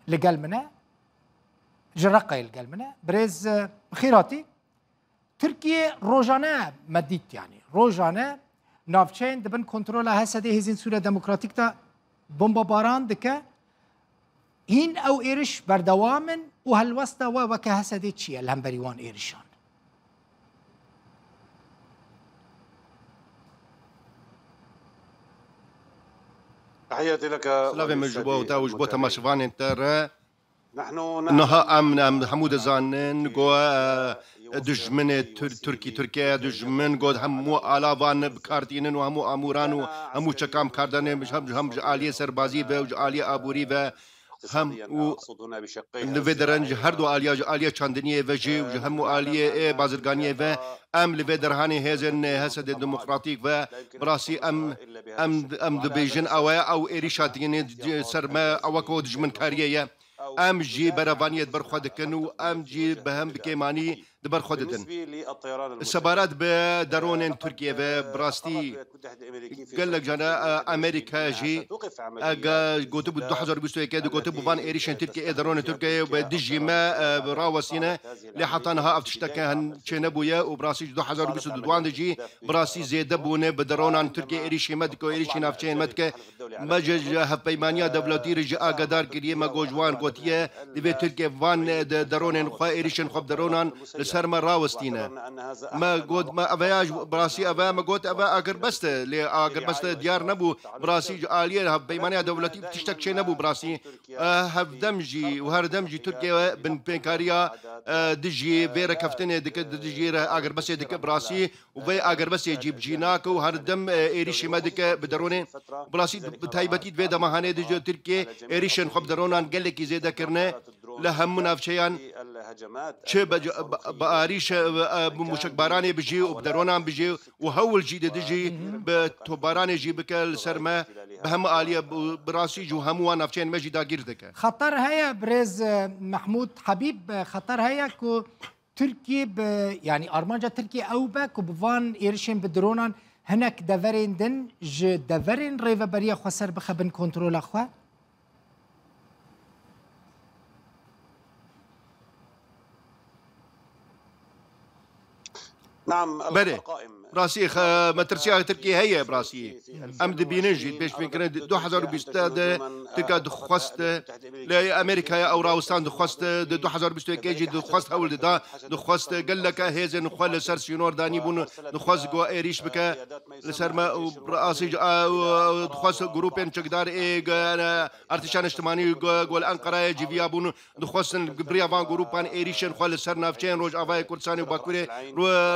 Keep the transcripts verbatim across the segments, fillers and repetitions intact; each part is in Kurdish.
Li gel min e. Ji Reqayê li gel min e. Birêz, e, bi xêr hatî. Tirkiye rojane me dît, yanî rojane navçeyên di bin kontrola H S D, Hêzên Sûriya Demokratîk de bombabaran dike. Hîn ew êriş berdewam in û helwesta we weke H S D çi ye li hemberî wan êrişan? Silavê min ji bo te û ji bo temaşevanên te re. Niha em, em hemû dizanin ku, e, dijminê Tir-, Tirkî, Tirkiye dijmin, ku hemû alavan bi kar tînin û hemû amûran û hemû çekan bi kar danê, hem, hem ji aliyê serbazî ve û ji aliyê aborî ve, hem û li vê deran ji her du aliya, ji aliya çandiniyê ve jî û ji hemû aliyê, ê, bazirganiyê ve, em li vê derhanê hêzên H S D Demokratîk ve, bi rastî em, em, em dibêjin, ew e, ew êrîşa tînin ser me, ew weko dijminkariyê ye. Em jî berevaniyê di ber xwe dikin û em jî bi hem bi kêmanî di ber xwe didin. Sebaret bi deronên Tirkiye ve, bi rastî gelek cana, e, Amerîka jî, e, ga-, gotibû du hezar û bîst û yekê de gotibû van êrişên Tirkiye, ê deronên Tirkiye bi dijî me, e, rawestîne. Lê heta niha ev tişteke hen çênebûye û bi rastî ji du hezar û bîst û duan de jî bi rastî zêde bûne bi deronan Tirkiye êrişî me dike û êrişî navçeyên me dike. Me ji, ji hevpeymaniya dewletî re jî agadar kiriye, me got ji wan gotiye, divê Tirkiye van, e, de, deronên xwe, êrişên xwe bi deronan li ser me rawestîne. Me got, me eveya ji, bi rastî eve, me got eve agirbest e, lê agirbest e diyar nebû, bi rastî ji aliyê hevpeymaniya dewletî tiştek çê nebû, bi rastî, e, hevdem jî û her dem jî Tirkiye binpêkariya, e, dijî vê rêkeftinê dike, dijî re agirbestê dike, bi rastî û vê agirbestê cîbicî nake û her dem, e, êrîşî me dike bi deronê. Bi rastî bi taybetî di vê dema hanê de ji Tirkiyê êrîşên xwe bi deronan gelekî zêde kirine. Li hemû navçeyan çi bi, bi, bi arîş, e, bi mûşekbaranê bijî û bi deronan bijî û hewl jî dide jî bi topbaranê jî bike li ser me. Bi hemû aliyê bi, bi rastî ji hemû wan navçeyên me jî dagîr dike. Xeter heye birêz, e, Mehmûd Hebîb, e, xeter heye ku Tirkiye bi, yanî armanca Tirkiye ew be ku bi van êrişên bi dronan hinek deverên din ji deverên Rêveberiya Xweser bixe bin kontrola xwe? Belê. Rastî, xe-, metirsiya Tirkiye heye, bi rastî. Em dibînin jî, pêşbînkirin du hezar û bîst de Tirkiye dixwest, li Amerîkaya ew rawestan dixwest, di du hezar û bîst û yekê jî dixwest hewl dida, dixwest geleke hêzên xwe li ser sînor danîbûn, dixwest go êrîş bike li ser me û rastî jî, a, û, û dixwest grûpên çekdar ê, g-, e, artêşa niştimanî go, go li Enqerayê civiyabûn, dixwestin bi riya van grûpan êrîşên xwe li ser navçeyên Rojavayê Kurdistanê û Bakurê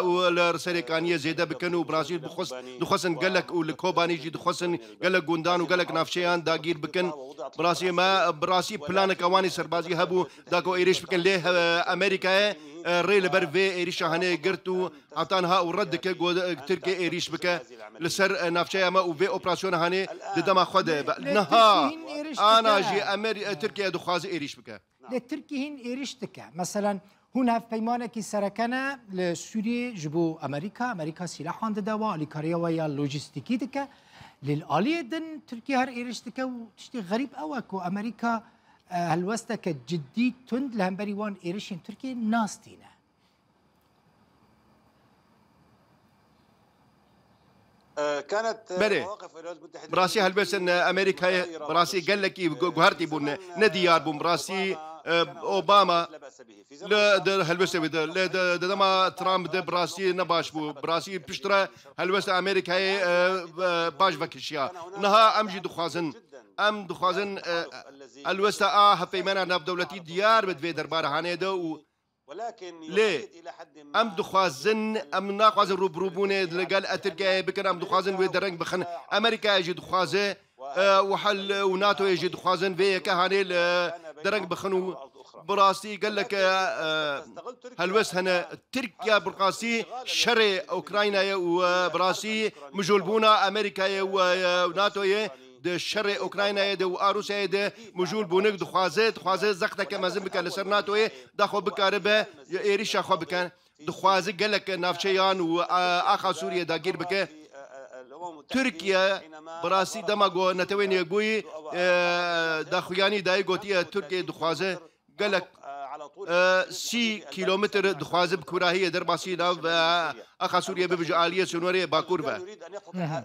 û li Serê Kaniyê zêde bikin û bi rastî dixwest-, dixwestin gelek û li Kobanî jî dixwestin gelek gundan û gelek navçeyan dagîr bikin. Bi rastî me, bi rastî planeke wan ê serbazî hebû da ku êrîş bikin lê, e, Amerîkayê, e, rê li ber vê êrîşa hanê girt û heta niha û red dike ku, e, Tirkiye êrîş bike li ser, e, navçeya me û vê operasyona hanê di dema xwe de be. Niha ana jî Amer-, e, Tirkiye dixwaze êrîş bike. Lê Tirkiye hîn êrîş dike. Meselen, hûn hevpeymanekî sereke ne li Sûriyê ji bo Amerîka, Amerîka sîlahan dide we, alîkariya we ya lojîstîkî dike. Lê li aliyê din Tirkiye her êrîş dike û tiştê xerîb ew e ku Amerîka, e, helwesteke cidî tund li hemberî wan êrişên Tirkiye nastîne. Belê. Bi rastî helbestên Amerîkayê bi rastî gelekî gu-, guhertî bûn, ne, ne diyar bûn. Bi rastî, e, Obama li, di helbestê wî de, li, di, di dema Trump de bi rastî ne baş bû. Bi rastî piştre helbesta Amerîkayê, e, e, baş vekişiya. Niha em jî dixwazin, em dixwazin, e, helbesta a hevpeymana navdewletî diyar be di vê derbarê hanê de û Lê em dixwazin, em naxwazin rûbirûbûnê li gel Tirkiyeyê bikin, em dixwazin wê dereng bixin. Amerîkayê jî dixwaze, e, û hel, û NATOyê jî dixwazin vê yeke hanê li dereng bixin û bi rastî gelek, e, helwest hene. Tirkiye bi rastî şerê Ukraynayê û, e, bi rastî mijûlbûna Amerîkayê û, e, NATOyê di şerê Ukraynayê de û a Rûsyayê de mijûl bûnik dixwaze, dixwaze zexteke mezin bike li ser NATOyê, da xwe bikaribe êrîşa xwe bike. Dixwaze gelek navçeyan û, a, axa Sûriyê dagîr bike. Tirkiye bi rastî dema ku Netewên Yekbûyî, e, daxuyanî dayê gotiye Tirkiye dixwaze gelek, e, sî kîlometr dixwaze bi kûrahiyê derbasî nav, e, axa Sûriye bibe ji aliyê sînorê Bakur ve.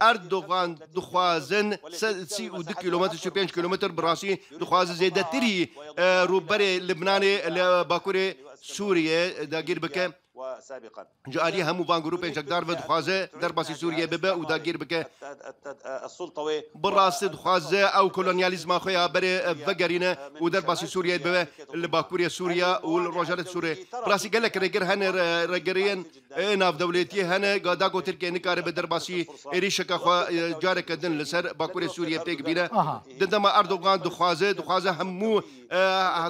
Erdogan dixwazin se-, sî û du kîlometr, sî û pênc kîlometr bi rastî dixwaze zêdetirî, e, rûberê Libnanê li Bakurê Sûriye dagîr bike. Ji alî hemû van grûpên çekdar ve dixwaze derbasî Sûriyê bibe û dagîr bike. Bi rastî dixwaze ew kolonyalîzma xwe ya berê vegerîne û derbasî Sûriyê bibe, li Bakurê Sûriye û li Rojhilatê Sûriyê. Bi rastî gelek rêgir hene, re-, rêgiriyên, e, navdewletiyê hene, ga da ku Tirkiye nikaribe derbasî êrîşeke xwe, e, careke din li ser Bakurê Sûriyê pêk bîne. Aha. Di dema Erdogan dixwaze, dixwaze hemû, e,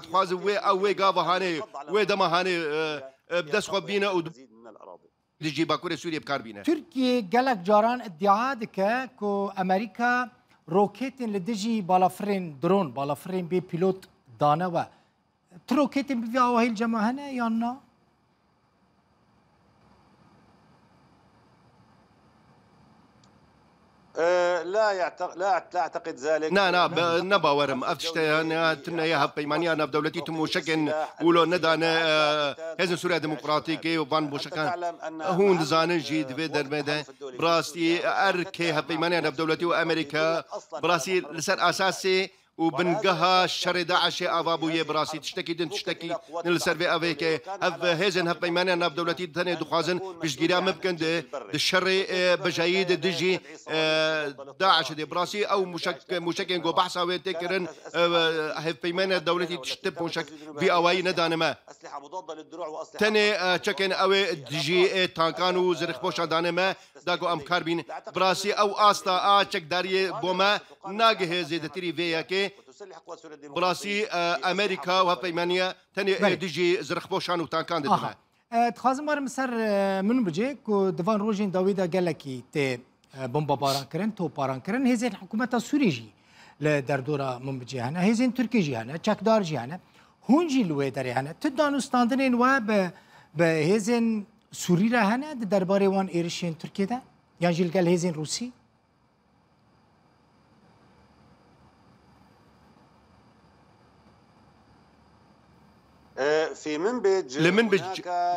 dixwaze wê, ew wê gava hanê, wê dema hanê, e, e, bi dest xwe bîne û dijî Bakurê Sûriyê bi kar bîne. Tirkiye gelek caran îdia dike ku Amerîka roketên li dijî balafirên dron, balafirên bê pîlot dane we. Tu roketên bi vî awahî li cem we hene yan na? Ee, la ya'te-, la, la a'taqid zalik. Na, na, be-, ne bawerim. Ev tişte, yani, tune ya hevpeymaniya navdewletî tu mûşekên wilo nedane, e, Hêzên Sûriya Demokratîkê û van mûşekan. Hûn dizanin jî di vê dermê de bi rastî erkê hevpeymaniya navdewletî û Amerîka bi rastî li ser asasê û bingeha şerê DAIŞê ava bûye bi rastî tiştekî din, tiştekî din li ser vê avêke. Ev hêzên hevpeymaniya navdewletî tenê dixwazin piştgiriya me bikin di, di şerê, e, bijayî di dijî, e, DAIŞê de. Bi rastî ew mûşek-, mûşekên ku behsa wê tê kirin, e, hevpeymaniya dewletî tişt mûşek vî awayî nedane me. Tenê, e, çekên ew ê dijî, e, tankan û zirixpoşan dane me, da ku em kar bîn. Bi rastî ew asta a çekdariyê bo me nagihê zêdetirî vê yekê. Bi rastî, e, Amerîka û hevpeymaniye tenê, belê, dijî zirixpoşan û tankan didin me. Aha. E, dixwazim werim ser, e, Minbicê ku di van rojên dawî de gelekî tê, e, bombebaran kirin, topbaran kirin. Hêzên hikûmeta Sûrî jî li derdora Minbicê hene. Hêzên Tirkî jî hene, çekdar jî hene. Hûn jî li wê derê hene. Tu danûstandinên we bi, bi hêzên Sûrî re hene di derbarê wan êrişên Tirkiyê de? Yan jî li gel hêzên Rûsî? Li Minbic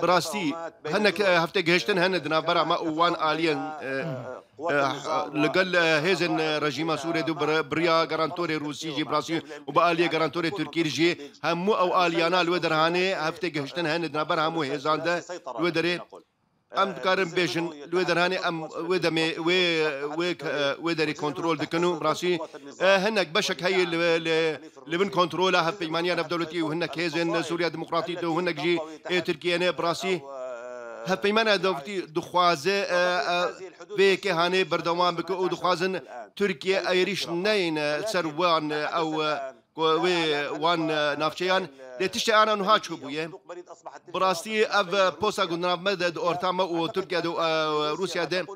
bi rastî hinek, e, heftê gihiştin hene di navbera me û wan aliyên, e, e, li gel, e, hêzên, e, rejîma Sûrê de bi re-, bi riya garantorê Rûsî jî bi rastî û bi aliyê garantorê Tirkî jî hemû ew aliyana li wê derhanê heftê gihiştin hene di navbera hemû hêzan de li wê derê. Em dikarin bêjin, li wê derhanê em wê demê, wê, wê, wê derê kontrol dikin û bi rastî, e, hinek beşek heye li, li, li bin kontrola hevpeymaniya navdewletî û hinek hêzên Sûriya Demokratîk û hinek jî ê Tirkiyê ne bi rastî. Hevpeymaniya navdewletî dixwaze, e, e, vê yekê hanê berdewam bike û dixwazin Tirkiye êrîş neyne ser wan, e, ew, e, ku wê wan, e, navçeyan lê tiştê ana nuha çûbûye. Bi rastî ev, e, posta ku di nav me de di orta me û Tirkiye de û, e, Rûsya de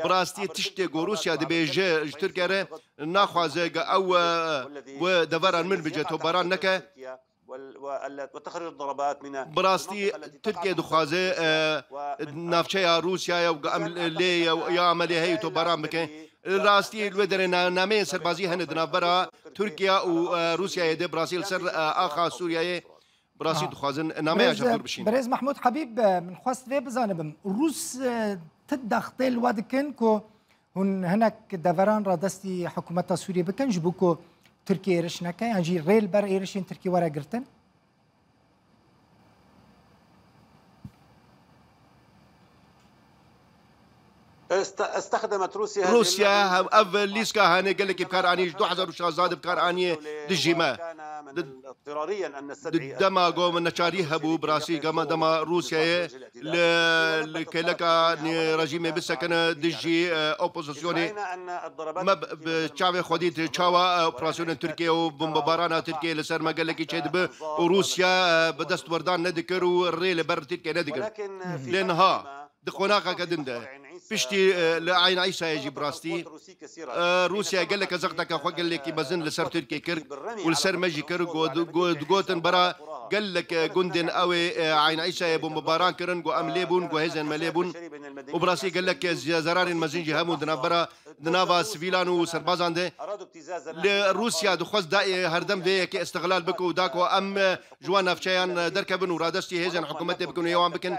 bi rastî tiştê ku Rûsya dibêje ji Tirkiye re naxwaze ku ew, e, wê deveran Minbicê topbaran neke. Bi rastî Tirkiye dixwaze, e, navçeya Rûsyayê û em lê ya, ya Amelê heye topbaran bike. Rastî li wê derê na-, nameyên serbazî hene di navbera Tirkiye û, e, Rûsyayê de bi rastî li ser, e, axa Sûriyeyê bi rastî dixwazin nameya ji hev dûr bişîn. Birêz Mehmûd Habîb, e, min xwest vê bizanibim. Rûs, e, ti dextê li we dikin ku hûn hinek deveran radestî hikûmeta Sûriyê bikin ji bo ku Tirkiye êriş neke, yan jî rê li ber êrişên Tirkiyê were girtin? Rûsya ev lîska hane gelekî bi kar anî, ji du hezar û şazdeh de bi kar aniye dijî me. Di, di dema go min neçarî hebû, bi rastî gama dema Rûsyayê li, li kêleka nê rejîmê bisekine dijî, e, opozisyonê. Me bi, bi çavê xwe dît çawa, e, operasyonên Tirkiye û bombebarana Tirkiye li ser me gelekî çêdibe û Rûsya, e, bi dest werdan nedikir û rê li ber Tirkiye nedikir. Lê niha di qonaxeke din de piştî, e, li Eyn Îsayê jî bi rastî, e, Rûsya geleke zexteke xwe gelekî mezin li ser Tirkiye kir û li ser me jî kir. Got, got, digotin bera gelek, e, gundên ew ê, e, Eyn Îsayê bombebaran kirin, got em lê bûn, got hêzên me lê bûn. Û bi rastî gelek, e, ze-, zerarên mezin jî hebûn di navbera di nava sivîlan û serbazan de. Li Rûsya dixwest daê herdem vê yekê îstixlal bike û da ku em ji wan navçeyan derkevin û radestî hêzên hikûmetê bikin û yê wan bikin.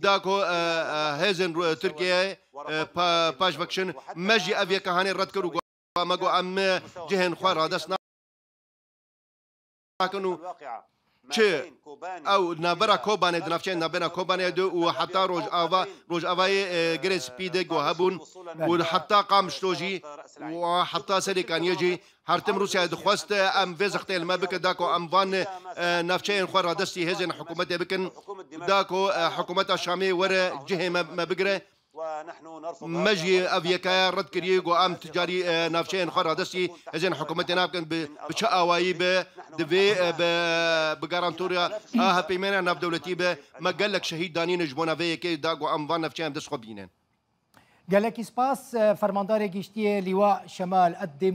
Da ku, e, e, hêzên Ru-, Tirkiyeyê, e, pa-, paş vekişin, me jî ev yeke hanê red kir û got, me got, em cihên xwe radest nakin û çi ew navbera Kobanê, di navçeyên navbera Kobanê de û heta Rojava, Rojavayê, e, Girê Spî de ku hebûn û heta Qamişlo jî û heta Serê Kaniyê jî her tim Rûsyayê dixwest, e, em vê zextê li me bike, da ku em van, e, navçeyên xwe radestî hêzên hikûmetê bikin, da ku, e, hikûmeta Şamê were cihê me, me bigire. Me jî ev yekaya red kiriye, got em ti carî, e, navçeyên xwe radestî hêzên hikûmetê nakin, bi, bi çi awayî be, divê, e, bi, bi garantoriya a hevpeymaniya navdewletî be. Me gelek şehîd danîne ji bona vê yekê, da got em van navçeyan dest xwe bînin. Gelekî spas, e, Fermandarê Giştî yê Lîwa Şemal Eddê